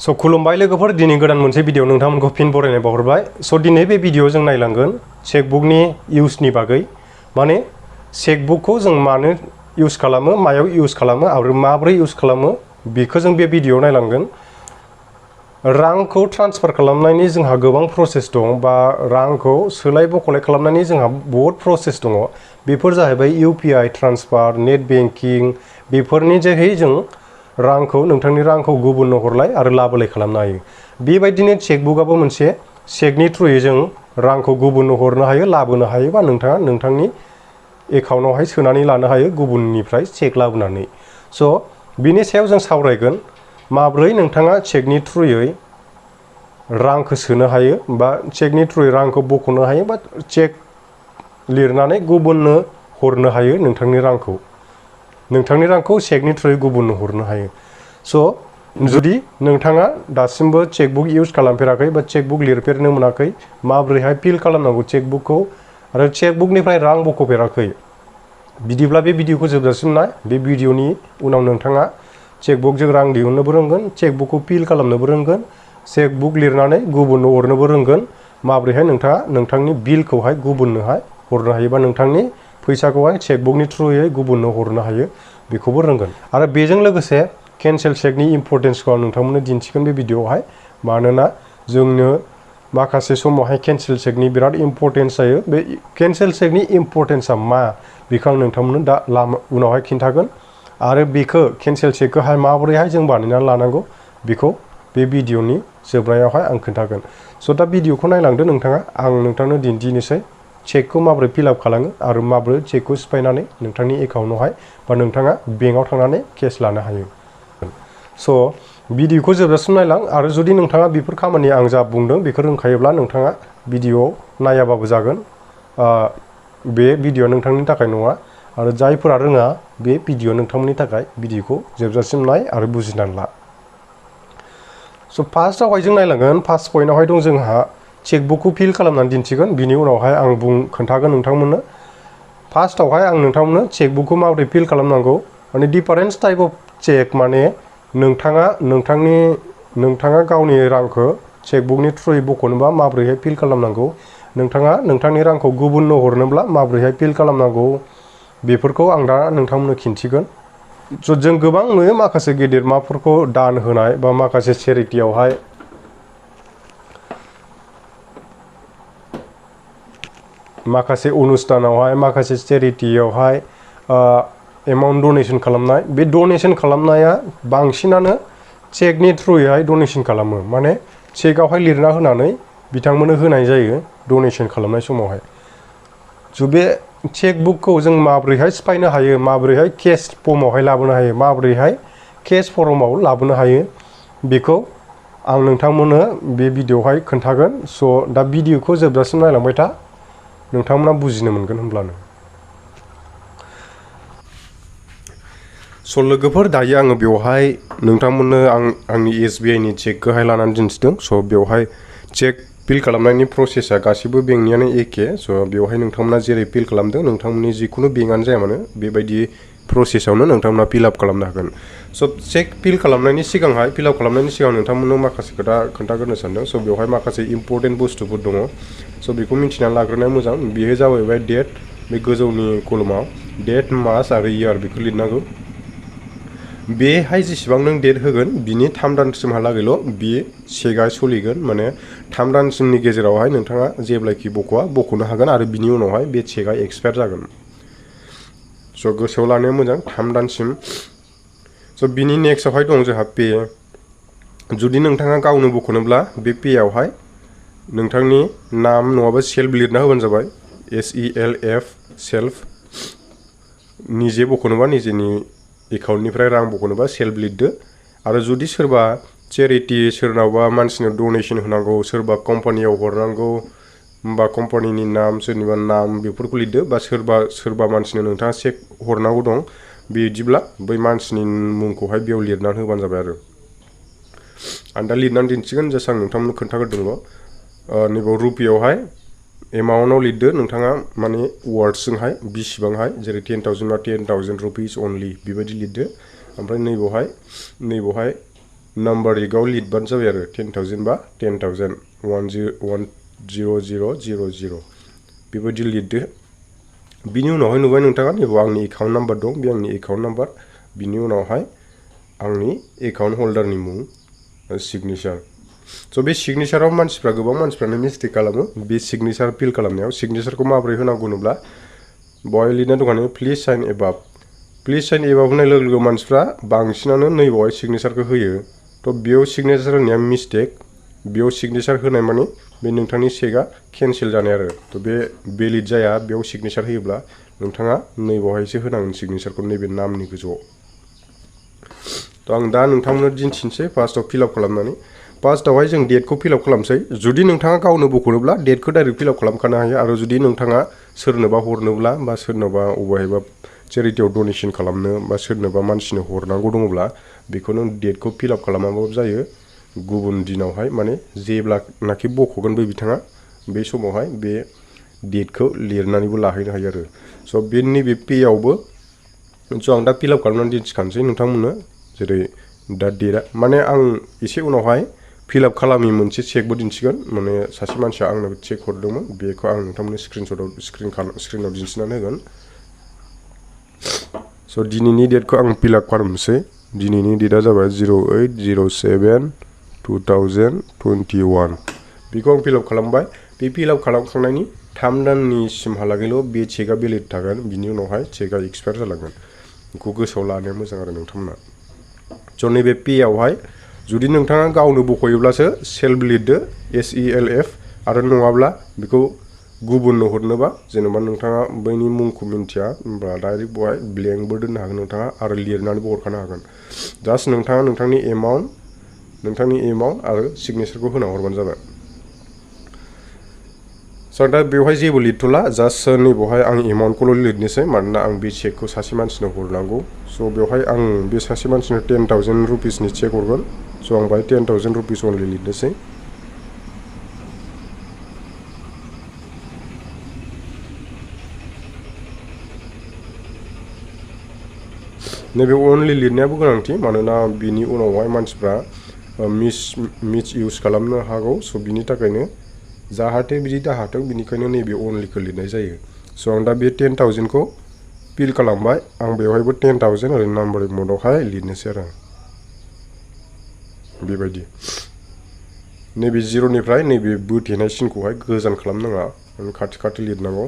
So खुलुमबाय लोगोफोर दिनै गोदान मोनसे भिडियो नोंथांमोनखौ फिन बरायनाय बावहरबाय सो दिनै बे भिडियो जों नायलांगोन चेकबुकनि इउजनि बागै माने चेकबुकखौ जों मानो इउज खालामो मायाव इउज खालामो आरो माब्रै इउज खालामो बेखौ जों बे भिडियोआव नायलांगोन रांखौ ट्रान्सफार खालामनायनि जोंहा गोबां प्रसेस दं बा रांखौ सोलाय बख'लाय खालामनायनि जोंहा बहुत प्रसेस दङ बेफोर जाहैबाय इउपिआई ट्रान्सफार नेट बेंकिं बेफोरनि जोहै जों रांखौ नोंथांनि रांखौ गुबुननो हरलाय आरो लाबोलाय खालामनो हायो बेबायदिनो चेकबुकआबो मोनसे चेकनि थ्रुयै जों रांखौ गुबुननो हरनो हायो लाबोनो हायो बा नोंथाङा नोंथांनि एकाउन्टआवहाय सोनानै लानो हायो गुबुननिफ्राय चेक लाबोनानै स' बिनि सायाव जों सावरायगोन माब्रै नोंथाङा चेकनि थ्रुयै रांखौ सोनो हायो बा चेकनि थ्रुयै रांखौ बख'नो हायो बा चेक लिरनानै गुबुननो हरनो हायो नोंथांनि रांखौ चेकनि थ्रुयै गुबुननो हरनो हायो स' जुदि नोंथाङा दासिमबो चेकबुक इउज खालामफेराखै बा चेकबुक लिरफेरनो मोनाखै माब्रैहाय फिल खालामनांगौ चेकबुकखौ आरो चेकबुकनिफ्राय रां बख'फेराखै बिदिब्ला बे भिडियोखौ जोबजासिम नाय बे भिडियोनि उनाव नोंथाङा चेकबुकजों रां दिहुननोबो रोंगोन चेकबुकखौ फिल खालामनोबो रोंगोन चेकबुक लिरनानै गुबुननो हरनोबो रोंगोन माब्रैहाय नोंथाङा नोंथांनि बिलखौहाय गुबुननोहाय हरनो हायो बा नोंथांनि फैसाखौहाय चेकबुकनि थ्रुयै गुबुननो हरनो हायो बेखौबो रोंगोन आरो बेजों लोगोसे केन्सेल चेकनि इम्पर्टेन्सखौ आं नोंथांमोननो दिन्थिगोन बे भिडियोआवहाय मानोना जोंनो माखासे समावहाय केन्सेल चेकनि बिराद इम्पर्टेन्स जायो बे केन्सेल चेकनि इम्पर्टेन्सआ मा बेखौ आं नोंथांमोननो दा उनावहाय खिन्थागोन आरो बेखौ केन्सेल चेकखौहाय माबोरैहाय जों बानायनानै लानांगौ बेखौ बे भिडियोनि जोबनायावहाय आं खिन्थागोन स' दा भिडियोखौ नायलांदो नोंथाङा आं नोंथांनो दिन्थिनोसै चेकखौ माबोरै फिलआप खालामो आरो माबोरै चेकखौ सिफायनानै नोंथांनि एकाउन्टआवहाय बा नोंथाङा बेंकआव थांनानै केस लानो हायो स' भिडियोखौ जोबजासिम नायलां आरो जुदि नोंथाङा बेफोर खामानि आं जा बुंदों बेखौ रोंखायोब्ला नोंथाङा भिडियोआव नायाबाबो जागोन बे भिडियोआ नोंथांनि थाखाय नङा आरो जायफोरा रोङा बे भिडियोआ नोंथांमोननि थाखाय भिडियोखौ जोबजासिम नाय आरो बुजिनानै ला स' फार्स्टआवहाय जों नायलांगोन फार्स्ट पइन्टआवहाय दं जोंहा चेकबुकखौ फिल खालामनानै दिन्थिगोन बिनि उनावहाय आं खोन्थागोन नोंथांमोननो फार्स्टआवहाय आं नोंथांमोननो चेकबुकखौ माबोरै फिल खालामनांगौ माने डिफारेन्स टाइप अफ चेक माने नोंथाङा गावनि रांखौ चेकबुकनि थ्रुयै बख'नोबा माबोरैहाय फिल खालामनांगौ नोंथाङा नोंथांनि रांखौ गुबुननो हरनोब्ला माबोरैहाय फिल खालामनांगौ बेफोरखौ आं दा नोंथांमोननो खिन्थिगोन जों गोबां नुयो माखासे गेदेरमाफोरखौ दान होनाय बा माखासे चेरिटियावहाय माखासे अनुस्थानावहाय माखासे चेरिटियावहाय एमाउन्ट डनेसन खालामनाय बे डनेसन खालामनाया बांसिनानो चेकनि थ्रुयैहाय डनेसन खालामो माने चेकआवहाय लिरना होनानै बिथांमोननो होनाय जायो डनेसन खालामनाय समावहाय स' बे चेकबुकखौ जों माबोरैहाय सिफायनो हायो माबोरैहाय केस फर्मावहाय लाबोनो हायो माबोरैहाय केस फर्माव लाबोनो हायो बेखौ आं नोंथांमोननो बे भिडियोआवहाय खोन्थागोन स' दा भिडियोखौ जोबजासिम नायलांबाय था नोंथांमोना बुजिनो मोनगोन होमब्लानो स' लोगोफोर दायो आङो बेवहाय नोंथांमोननो आंनि SBI नि चेकखौहाय लानानै दिन्थिदों स' बेवहाय चेक फिल खालामनायनि प्रसेसा गासिबो बेंकनियानो एखे स' बेवहाय नोंथांमोना जेरै फिल खालामदों नोंथांमोननि जिखुनु बेंकआनो जाया मानो बेबायदि प्रसेसआवनो नोंथांमोना फिलआप खालामनो हागोन स' चेक फिल खालामनायनि सिगां नोंथांमोननो माखासे खोथा खोन्थाग्रोनो सानदों स' बेवहाय माखासे इम्पर्टेन्ट बुस्थुफोर दङ स' बेखौ मिथिनानै लाग्रोनाया मोजां बेयो जाबाय डेट बे गोजौनि कलमाव डेट मास आरो इयार बेखौ लिरनांगौ बेहाय जेसेबां नों डेट होगोन बिनि 3 दानसिमहालागैल' बे चेकआ सोलिगोन माने 3 दानसिमनि गेजेरावहाय नोंथाङा जेब्लाखि बख'नो हागोन आरो बिनि उनावहाय बे चेकआ एक्सपायार जागोन स' गोसोआव लानाया मोजां 3 दानसिम स' बिनि नेक्स्टआवहाय दं जोंहा पे जुदि नोंथाङा गावनो बख'नोब्ला बे पेआवहाय नोंथांनि नाम नङाबा सेल्फ लिरना होबानो जाबाय SELF सेल्फ निजे बख'नोबा निजेनि एकाउन्टनिफ्राय रां बख'नोबा सेल्फ लिरदो आरो जुदि सोरबा चेरिटि सोरनावबा मानसिनो डनेसन होनांगौ सोरबा कम्पानियाव हरनांगौ बा कम्पानिनि नाम सोरनिबा नाम बेफोरखौ लिरदो बा सोरबा मानसिनो नोंथाङा चेक हरनांगौ दं बिदिब्ला बै मानसिनि मुंखौहाय बेयाव लिरनानै होबानो जाबाय आरो आं दा लिरनानै दिन्थिगोन जास्ट आं नोंथांमोननो खोन्थाग्रोदोंल' नैबाव रुपियावहाय एमाउन्टआव लिरदो नोंथाङा माने वार्डसजोंहाय बिसिबांहाय जेरै 10,000 बा 10,000 रुपिस अनलि बेबायदि लिरदो ओमफ्राय नैबावहाय नाम्बारिकआव लिरबानो जाबाय आरो 10,000 बा 10,000 10000 बेबायदि लिरदो बिनि उनावहाय नुबाय नोंथाङा नैबे आंनि एकाउन्ट नाम्बार दं बे आंनि एकाउन्ट नाम्बार बिनि उनावहाय आंनि एकाउन्ट हल्डारनि मुं सिगनेचार स' बे सिगनेचाराव मानसिफ्रा गोबां मानसिफ्रानो मिस्टेक खालामो बे सिगनेचार फिल खालामनायाव सिगनेचारखौ माबोरै होनांगौ होनोब्ला बहाय लिरना दङ प्लिज साइन एबाभ प्लिज साइन एबाभ होननाय लोगो लोगो मानसिफ्रा बांसिनानो नैबावहाय सिगनेचारखौ होयो थ' बेयाव सिगनेचार होनाया मिस्टेक बेयाव सिगनेचार होनाय माने बे नोंथांनि चेकआ केन्सेल जानाय आरो थ' बे भेलिड जाया बेयाव सिगनेचार होयोब्ला नोंथाङा नैबावहायसो होनांगोन सिगनेचारखौ नैबे नामनि गोजौआव थ' आं दा नोंथांमोननो दिन्थिनोसै फार्स्टआव फिलआप खालामनानै फार्स्टआवहाय जों डेटखौ फिलआप खालामसै जुदि नोंथाङा गावनो बख'नोब्ला डेटखौ डाइरेक्ट फिलआप खालामखानो हायो आरो जुदि नोंथाङा सोरनोबा हरनोब्ला बा सोरनोबा अबेहायबा चेरिटियाव डनेसन खालामनो बा सोरनोबा मानसिनो हरनांगौ दङब्ला बेखौ नों डेटखौ फिलआप खालामाबाबो जायो गुबुन दिनावहाय माने जेब्लानाखि बख'गोन बे बिथाङा बे समावहाय बे डेटखौ लिरनानैबो लाहैनो हायो आरो स' बे नैबे पेआवबो स' आं दा फिलआप खालामनानै दिन्थिखानोसै नोंथांमोननो जेरै दा डेटआ माने आं एसे उनावहाय फिलआप खालामि मोनसे चेकबो दिन्थिगोन माने सासे मानसिया आंनो चेक हरदोंमोन बेखौ आं नोंथांमोननो स्क्रिनाव दिन्थिनानै होगोन स' दिनैनि डेटखौ आं फिलआप खालामनोसै दिनैनि डेटआ जाबाय 08/07/2021 बेखौ आं फिलआप खालामबाय बे फिलआप खालामखांनायनि 3 दाननि सिमहालागैल' बे चेकआ भेलिड थागोन बिनि उनावहाय चेकआ एक्सपायार जालांगोन बेखौ गोसोआव लानाया मोजां आरो नोंथांमोना स' नैबे पेआवहाय जुदि नोंथाङा गावनो बख'योब्लासो सेल्फ लिरदो SELF आरो नङाब्ला बेखौ गुबुननो हरनोबा जेनेबा नोंथाङा बैनि मुंखौ मिन्थिया होमब्ला डाइरेक्ट बहाय ब्लेंकबो दोननो हागोन नोंथाङा आरो लिरनानैबो हरखानो हागोन जास्ट नोंथाङा नोंथांनि एमाउन्ट आरो सिगनेचारखौ होना हरबानो जाबाय स' दा बेवहाय जेबो लिरथ'ला जास्ट नैबावहाय आं एमाउन्टखौल' लिरनोसै मानोना आं बे चेकखौ सासे मानसिनो हरनांगौ स' बेवहाय आं बे सासे मानसिनो 10,000 रुपिसनि चेक हरगोन स' आं बाहाय 10,000 रुपिस अनलि लिरनोसै नैबे अनलि लिरनायाबो गोनांथि मानोना बिनि उनावहाय मानसिफ्रा मिस इउज खालामनो हागौ स' बिनि थाखायनो जाहाथे बिदि दाहाथों बिनिखायनो नैबे अनलिखौ लिरनाय जायो स' आं दा बे 10,000खौ फिल खालामबाय आं बेवहायबो 10,000 ओरै नाम्बारिक मदावहाय लिरनोसै आरो बेबायदि नैबे जिर'निफ्राय नैबे बोथेनाय सिनखौहाय गोजान खालामनाङा खाथि खाथि लिरनांगौ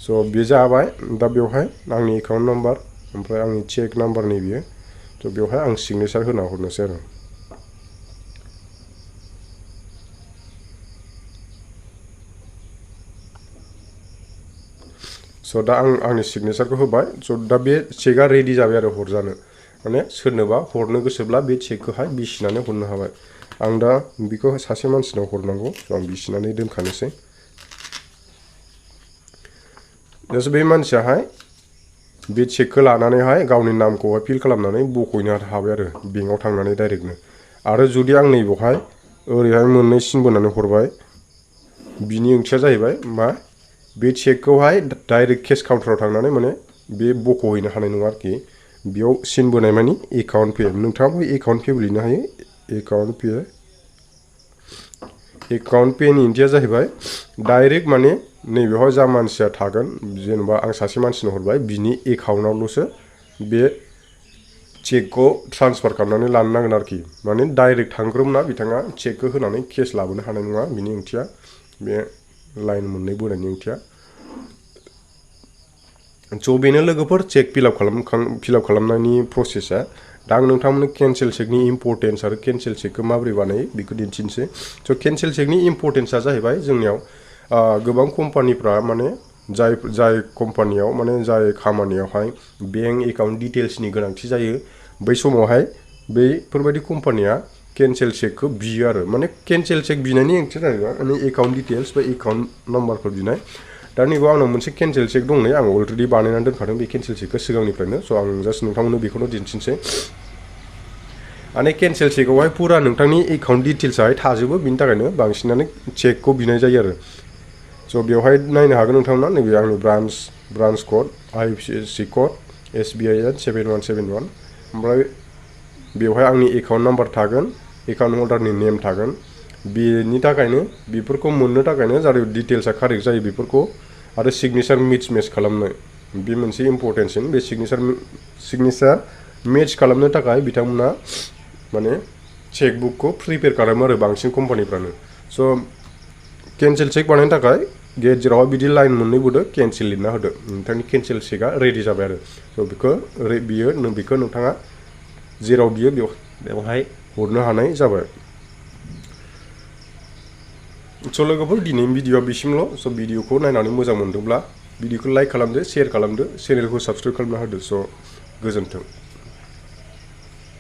स' बे जाबाय दा बेवहाय आंनि एकाउन्ट नाम्बार ओमफ्राय आंनि चेक नाम्बार नैबेयो स' बेवहाय आं सिगनेचार होना हरनोसै आरो स' दा आं आंनि सिगनेचारखौ होबाय स' दा बे चेकआ रेडि जाबाय आरो हरजानो माने सोरनोबा हरनो गोसोब्ला बे चेकखौहाय बिसिनानै हरनो हाबाय आं दा बेखौ सासे मानसिनाव हरनांगौ स' आं बिसिनानै दोनखानोसै जास्ट बे मानसियाहाय बे चेकखौ लानानैहाय गावनि नामखौहाय फिल खालामनानै बख'नो हाबाय आरो बेंकआव थांनानै डाइरेक्टनो आरो जुदि आं नैबावहाय ओरैहाय मोननै सिन बोनानै हरबाय बिनि ओंथिया जाहैबाय मा बे चेकखौहाय डाइरेक्ट केस काउन्टाराव थांनानै माने बे बख'हैनो हानाय नङा आरोखि बेयाव सिन बोनाय मानि एकाउन्ट पे नोंथाङाबो एकाउन्ट पेबो लिरनो हायो एकाउन्ट पेनि ओंथिया जाहैबाय डाइरेक्ट माने नैबेवहाय जा मानसिया थागोन जेनेबा आं सासे मानसिनो हरबाय बिनि एकाउन्टआवल'सो बे चेकखौ ट्रान्सफार खालामनानै लानो नांगोन आरोखि माने डाइरेक्ट थांग्रोमना बिथाङा चेकखौ होनानै केस लाबोनो हानाय नङा बिनि ओंथिया बे लाइन मोननै बोनायनि ओंथिया स' बेनो लोगोफोर चेक फिलआप खालामनायनि प्रसेसा दा आं नोंथांमोननो केन्सेल चेकनि इम्परटेन्स आरो केन्सेल चेकखौ माबोरै बानायो बेखौ दिन्थिनोसै स' केन्सेल चेकनि इम्परटेन्सआ जाहैबाय जोंनियाव गोबां कम्पानिफ्रा माने जाय कम्पानियाव माने जाय खामानियावहाय बेंक एकाउन्ट डिटेल्सनि गोनांथि जायो बै समावहाय बैफोरबायदि कम्पानिया केन्सेल चेकखौ बियो आरो माने केन्सेल चेक बिनायनि ओंथिया जाहैबाय माने एकाउन्ट डिटेल्स बा एकाउन्ट नाम्बारफोर बिनाय दा नैबेयाव आंनाव मोनसे केन्सेल चेक दं नै आं अलरेडि बानायनानै दोनखादों बे केन्सेल चेकखौ सिगांनिफ्रायनो स' आं जास्ट नोंथांमोननो बेखौनो दिन्थिनोसै माने केन्सेल चेकआवहाय फुरा नोंथांनि एकाउन्ट डिटेल्सआहाय थाजोबो बिनि थाखायनो बांसिनानो चेकखौ बिनाय जायो आरो स' बेवहाय नायनो हागोन नोंथांमोना नैबे आंनि branch code IFSC code SBIN 7171 ओमफ्राय बेवहाय आंनि एकाउन्ट नाम्बार थागोन एकाउन्ट हल्डारनि नेम थागोन बेनि थाखायनो बेफोरखौ मोननो थाखायनो जाहाथे डिटेल्सआ कारेक्ट जायो बेफोरखौ आरो सिगनेचार मेच खालामनो बे मोनसे इम्परटेन्टसिन बे सिगनेचार मेच खालामनो थाखाय बिथांमोना माने चेकबुकखौ प्रिपेयार खालामो आरो बांसिन कम्पानिफ्रानो स' केन्सेल चेक बानायनो थाखाय गेजेरावहाय बिदि लाइन मोननै बोदो केन्सेल लिरना होदो नोंथांनि केन्सेल चेकआ रेडि जाबाय आरो स' बेखौ नोंथाङा जेराव बियो बेवहाय हरनो हानाय जाबाय स' लोगोफोर दिनैनि भिडिअ'आ बिसिमल' स' भिडिअ'खौ नायनानै मोजां मोनदोंब्ला भिडिअ'खौ लाइक खालामदो शेयार खालामदो चेनेलखौ साबस्क्राइब खालामना होदो स' गोजोन्थों